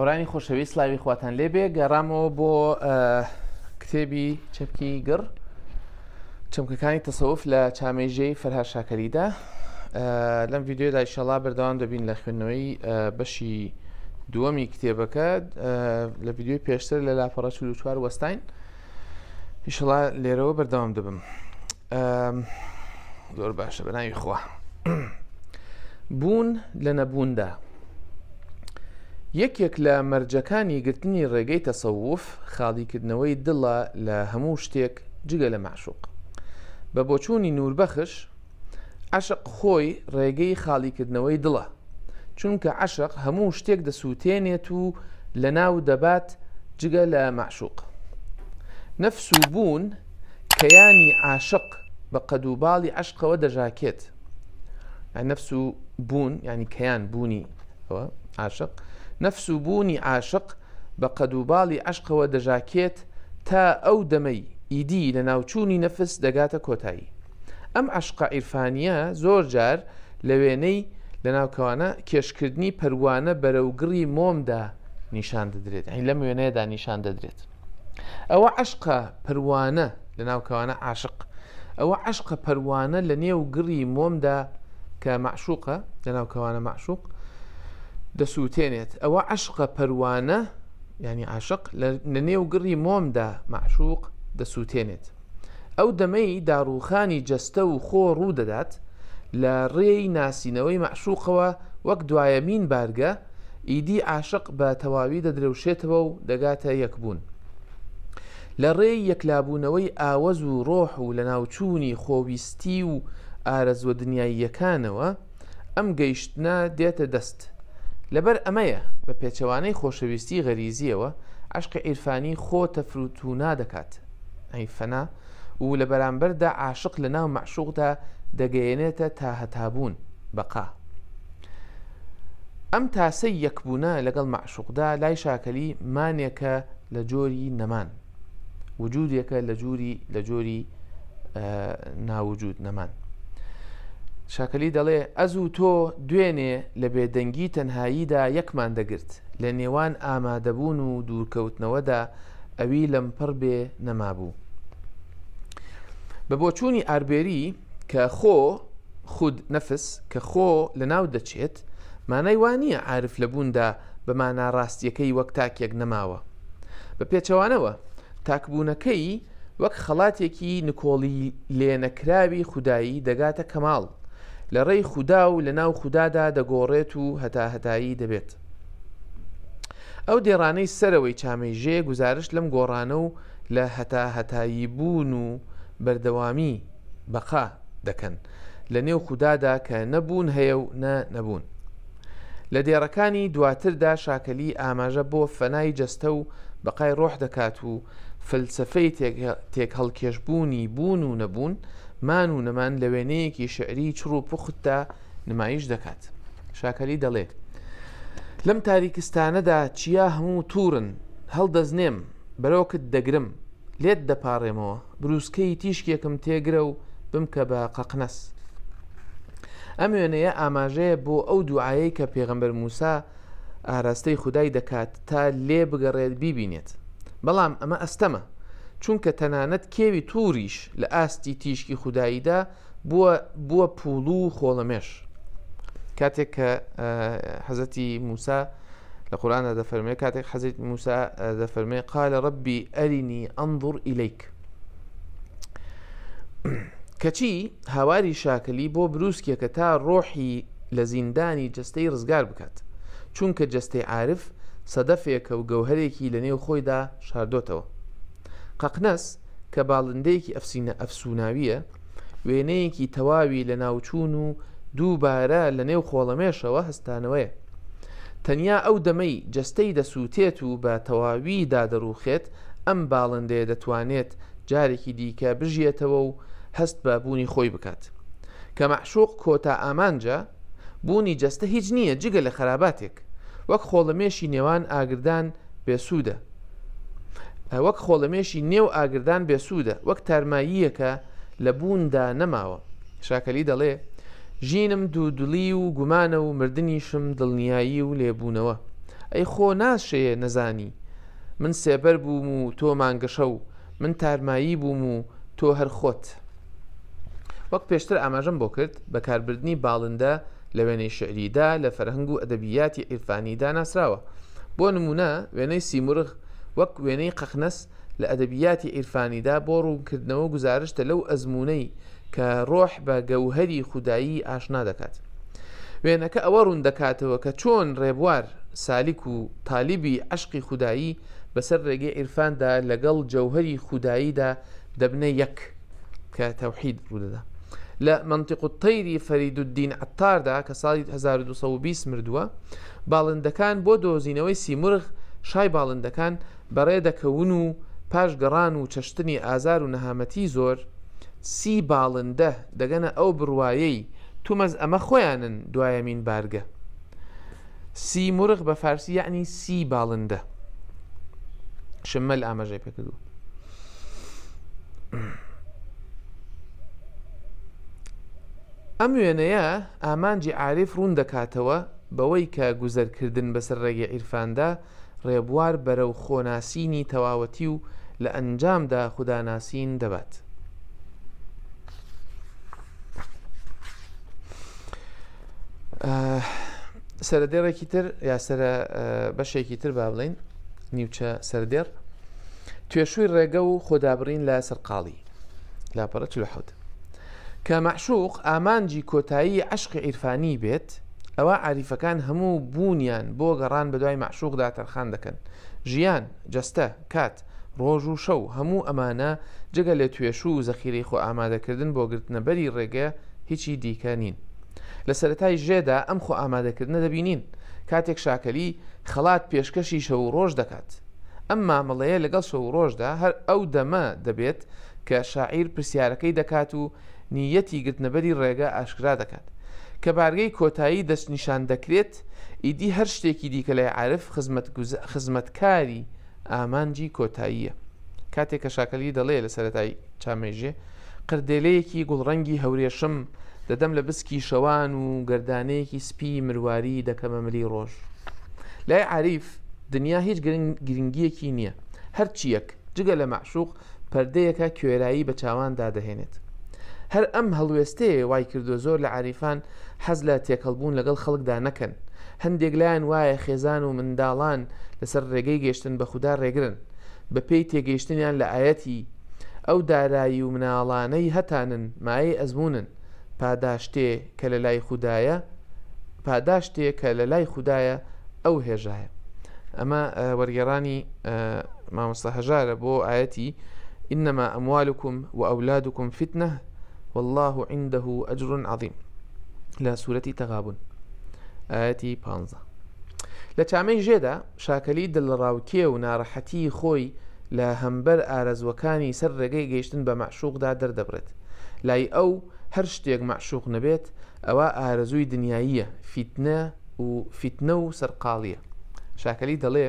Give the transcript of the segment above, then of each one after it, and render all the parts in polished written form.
هاوڕانی خۆشەویست سلاوی خواتان لێبێ گەڕامەوە بۆ کتێبی چەپکی گڕ چەمکەکانی تەسەوف لە چامەیژەی فەرها شاکەلیدا لەم ڤیددیودا ئیشەڵا بەردەوام دەبین لە خوێندنەوەی بەشی دووەمی کتێبەکە لە ڤیددیوی پێشتر لە لاپەڕە 44 وەستاین ئیشەڵا لێرەوە بەردەوام دەبم زۆر باشە بە ناوی خوا بوون لە نەبووندا یەکێک لە مەرجەکانی گرتنی ڕێگەی تەسەوف خاڵیکردنەوەی دڵە لە هەموو شتێک جگە لە مەعشوق. بە بۆچوونی نووربەخش، عەشق خۆی ڕێگەی خاڵیکردنەوەی دڵە، چونکە عەشق هەموو شتێک دەسووتێنێت و لەناو دەبات جگە لە مەعشوق. نەفس و بوون کەیانی عاشق بە قەدوباڵی عەشقەوە دەژاکێت. نەفس و بوون یعنی کەیان بوونی ئەوە عاشق نەفس و بوونی عاشق بە قەدوباڵی عەشقەوە دەژاکێت تا ئەو دەمەی ئیدی لەناوچوونی نەفس دەگاتە کۆتایی. ئەم عەشقە عیرفانییە زۆر جار لە وێنەی لەناوکەوانە کێشکردنی پەروانە بەرەو گڕی مۆمدا نیشان دەدرێت، یانی لەم وێنەیەدا نیشان دەدرێت. ئەوە عەشقە پەروانە لەناوکەوانە عاشق ئەوە عەشقە پەروانە لە نێو گڕی مۆمدا کە مەعشوقە لەناوکەوانە مەعشوق دەسووتێنێت ئەوە عەشقە پەروانە یعنی عاشق لە نێو گڕی مۆمدا مەعشوق دەسووتێنێت ئەو دەمەی داڕووخانی جەستە و خۆ ڕوو دەدات لە ڕێی ناسینەوەی مەعشوقەوە وەک دوایەمین بارگە ئیدی عاشق بە تەواوی دەدرەوشێتەوە و دەگاتە یەکبوون. لە ڕێی یەکلابوونەوەی ئاوەز و ڕۆح و لەناوچوونی خۆویستی و ئارەزووە دنیاییەکانەوە، ئەم گەیشتنە دێتە دەست. لەبەر ئەمەیە، بە پێچەوانەی خۆشەویستی غەریزییەوە، عەشقی عیرفانی خۆ تەفروتونا دەکات، ئەی فەنا، و لە بەرامبەردا عاشق لەناو مەعشوقدا دەگەیەنێتە تاهەتابوون، بەقا. ئەم تاسەی یەکبوونە لەگەڵ مەعشوقدا لای شاکەلی مانێکە لە جۆری نەمان، وجودێکە لە جوری لە جۆری ناوجود نەمان. شاکەلی دەڵێ ئەز و تۆ دوێنێ لە بێدەنگی تەنهاییدا یەکمان دەگرت، لە نێوان ئامادەبوون و دوورکەوتنەوەدا ئەوی لەمپەڕ بێ نەمابوو. بە بۆچوونی ئاربێری کە خۆ خود، نفس، کە خۆ لەناو دەچێت، مانای وا نییە عارف لە بووندا بە مانا ڕاستییەکەی وەک تاکێک نەماوە. بە پێچەوانەوە، تاکبوونەکەی وەک خەڵاتێکی نکۆڵیلێنەکراوی خودایی دەگاتە کەماڵ، لە ڕێی خودا و لەناو خودادا دەگۆڕێت و هەتاهەتایی دەبێت. ئەو دێڕانەی سەرەوەی چامەی ژێ گوزارشت لەم گۆڕانە و لە هەتاهەتاییبوون و بەردەوامی، بەقا، دەکەن لە نێو خودادا کە نە بوون هەیە و نە نەبوون. لە دێڕەکانی دواتردا شاکەلی ئاماژە بۆ فەنای جەستە و بەقای ڕۆح دەکات و فەلسەفەی تێکهەڵکێشبوونی بوون و نەبوون، مان و نەمان لە وێنەیەکی شیعریی چڕ و پوختدا نمایش دەکات. شاکەلی دەڵێ، لەم تاریکستانەدا چیا هەموو توورن، هەڵدەزنێم، بەرۆکت دەگرم، لێت دەپاڕێمەوە، بروسکەی تیشکێکم تێگرە و بمکە بە قەقنەس. ئەم وێنەیە ئاماژەیە بۆ ئەو دوعایەی کە پێغەمبەر موسا ئاراستەی خودای دەکات تا لێ بگەڕێت بیبینێت. بەڵام ئەمە ئەستەمە، چونکە تەنانەت کێوی توریش لە ئاستی تیشکی خوداییدا بووە بووە پوڵو و خۆڵەمێش. کاتێک کە حەزەتی موسا لە قورئاندا دەفەرمێ کاتێک حەزرەتی موسا دەفەرمێ قال ربی ئەرینی ئەنظر ئیلیک کەچی هاواری شاکلی بۆ بروسکێکە تا ڕۆحی لە زیندانی جەستەی ڕزگار بکات چونکە جەستەی عارف سەدەفێکە و گەوهەرێکی لە نێو خۆیدا شاردۆتەوە قەقنەس کە باڵندەیەکی ئەفسینە ئەفسوناویە وێنەیەکی تەواوی لەناوچوون و دووبارە لە نێو خۆڵەمێشەوە هەستانەوەیە. تەنیا ئەو دەمەی جەستەی دەسووتێت و بە تەواوی دادەڕووخێت، ئەم باڵندەیە دەتوانێت جارێکی دیکە بژیێتەوە و هەست بە بوونی خۆی بکات. کە مەعشوق کۆتا ئامانجە، بوونی جەستە هیچ نییە جگە لە خەراباتێک، وەک خۆڵەمێشی نێوان ئاگردان بێسوودە. وەک خۆڵەمێشی نێو ئاگردان بێسوودە، وەک تارماییەکە لە بووندا نەماوە. شاکەلی دەڵێ، ژینم دوودڵی و گومانە و مردنیشم دڵنیایی و لێبوونەوە. ئەی خۆ ناشێ نەزانی من سێبەر بووم و تۆ مانگەشەو، من تارمایی بووم و تۆ هەر خۆت. وەک پێشتر ئاماژەم بۆ کرد، بەکاربردنی باڵندە لە وێنەی شیعریدا لە فەرهەنگ و ئەدەبیاتی عیرفانیدا ناسراوە. بۆ نموونە وێنەی سیمرغ وەک وێنەی قەقنەس لە ئەدەبیاتی عیرفانیدا بۆ ڕوونکردنەوە گوزارشتە لەو ئەزموونەی کە ڕۆح بە گەوهەری خودایی ئاشنا دەکات. وێنەکە ئەوە ڕوون دەکاتەوە کە چۆن ڕێبوار، سالیک و تالیبی عەشقی خودایی بەسەر ڕێگەی عیرفاندا لەگەڵ جەوهەری خوداییدا دەبنە یەک کە تەوحید ڕوودەدا. لە منطق الطیر فەریدالدین عەتاردا کە ساڵی 1220 مردووە، باڵندەکان بۆ دۆزینەوەی سیمرغ، شای باڵندەکان، بەڕێ دەکەون و پاش گەڕان و چەشتنی ئازار و نەهامەتی زۆر، سی باڵندە دەگەنە ئەو بڕوایەی تومەز ئەمە خۆیانن دوایەمین بارگە. سی مرغ بە فارسی یەعنی سی باڵندە. شمەل ئاماژەی پێکردووە. ئەم وێنەیە ئامانجی عارف ڕوون دەکاتەوە بەوەی کە گوزەرکردن بەسەر ڕێگەی عیرفاندا ڕێبوار بەرەو خۆناسینی تەواوەتی و لە ئەنجامدا خوداناسین دەبات. سەرەدێڕێکی تر یا سەرە بەشێکی تر با بڵین نیوچە سەردێڕ توێشووی ڕێگە و خۆدابڕین لە سەرقاڵی لاپەڕە 47 کە مەعشوق ئامانجی کۆتایی عەشقی عیرفانی بێت، ئەوا عاریفەکان هەموو بوونیان بۆ گەڕان بەدوای مەعشوقدا تەرخان دەکەن. ژیان، جەستە، کات، ڕۆژ و شەو، هەموو ئەمانە جگە لە توێشوو و زەخیرەی خۆئامادەکردن بۆ گرتنەبەری ڕێگە هیچی دیکە نین. لە سەرەتای ژێدا ئەم خۆئامادەکردنە دەبینین، کاتێک شاکەلی خەڵات پێشکەشی شەو و ڕۆژ دەکات. ئەم مامەڵەیە لەگەڵ شەو و ڕۆژدا هەر ئەو دەمە دەبێت کە شاعیر پرسیارەکەی دەکات و نییەتی گرتنەبەری ڕێگە ئاشکرا دەکات. کە بارگەی کۆتایی دەستنیشان دەکرێت، ئیدی هەر شتێکی دیکە لای عارف خزمەتکاری ئامانجی کۆتاییە. کاتێک کە شاکەلی دەڵێ لە سەرەتای چامەی ژێ، قردێلەیەکی گوڵڕەنگی هەورێشم دەدەم لە بسکی شەوان و گەردانەیەکی سپیی مرواری دەکەمە ملی ڕۆژ. لای عاریف دنیا هیچ گرنگییەکی نییە. هەرچییەک جگە لە مەعشوق پەردەیەکە کوێرایی بە چاواندا دەهێنێت. هەر ئەم هەڵوێستەیە وای کردووە زۆر لە عاریفان حەز لە تێکەڵبوون لەگەڵ خەڵکدا نەکەن. هەندێک لایان وایە خێزان و منداڵان لەسەر ڕێگەی گەیشتن بە خودا ڕێگرن. بە پێی تێگەیشتنیان لە ئایەتی، ئەو دارایی و مناڵانەی هەتانن مایەی ئەزموونن، پاداشتێ کە لە لای خودایە، پاداشتێ کە لە لای خودایە ئەو هێژایە. ئەمە وەرگێڕانی مامۆستا هەژارە بۆ ئایەتی إنما أموالكم وأولادكم فتنة والله عنده أجر عظيم لە سورەتی تەغابون ئایەتی 15 لە چامەی ژێدا شاکەلی دڵەڕاوکێ و ناڕەحەتیی خۆی لە هەمبەر ئارەزووەکانی سەر ڕێگەی گەیشتن بە مەعشووقدا دەردەبڕێت. لای ئەو هەر شتێک مەعشووق نەبێت، ئەوا ئارەزووی دنیاییە، فیتنە و فیتنە و سەرقاڵییە. شاکەلی دەڵێ،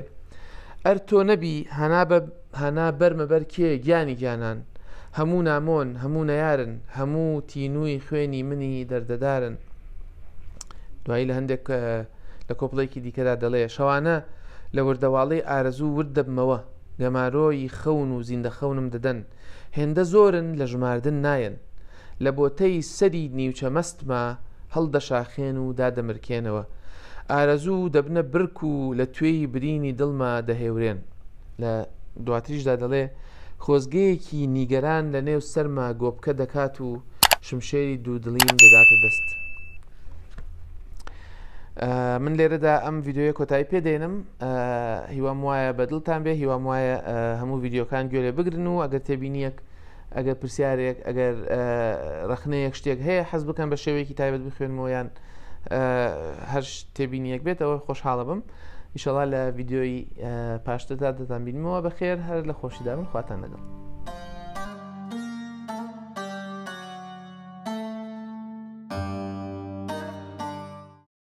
ئەر تۆ نەبی هانا بە هانا بەرمە بەر کێ گیانی گیانان؟ هەموو نامۆن، هەموو نەیارن، هەموو تینووی خوێنی منی دەردەدارن. دوایی لە هەندێک لە کۆپڵێکی دیکەدا دەڵێ شەوانە لە وردەواڵەی ئارەزوو ورد دەبمەوە، گەمارۆی خەون و زیندەخەونم دەدەن، هێندە زۆرن لە ژماردن نایەن. لە بۆتەی سەری نیوچە مەستما هەڵدەشاخێن و دادەمرکێنەوە. ئارەزوو دەبنە برک و لە توێی برینی دڵما دەهێورێن. لە دواتریشدا دەڵێ خۆزگەیەکی نیگەران لە نێو سەرما گۆپکە دەکات و شمشێری دوودڵیم دەداتە دەست. من لێرەدا ئەم ڤیددیوە کۆتایی پێدێنم هیوام وایە بەدڵتان بێ هیوام وایە هەموو ڤیددیوکان گوێ بگرن و ئەگەر تێبینیەک ئەگەر پرسیارێک ئەگەر ڕخنەیەک شتێک هەیە حەز بکەن بە شێوەیەکی تایبەت بخوێنمەوە یان هەر تێبینیەک بێتەوە خۆشحاڵە بم ئیشەڵا لە ڤیددیۆی پاشتردا دەتان بینمەوە بەخێر هەر لە خۆشیدا من خواتان لەگەڵ.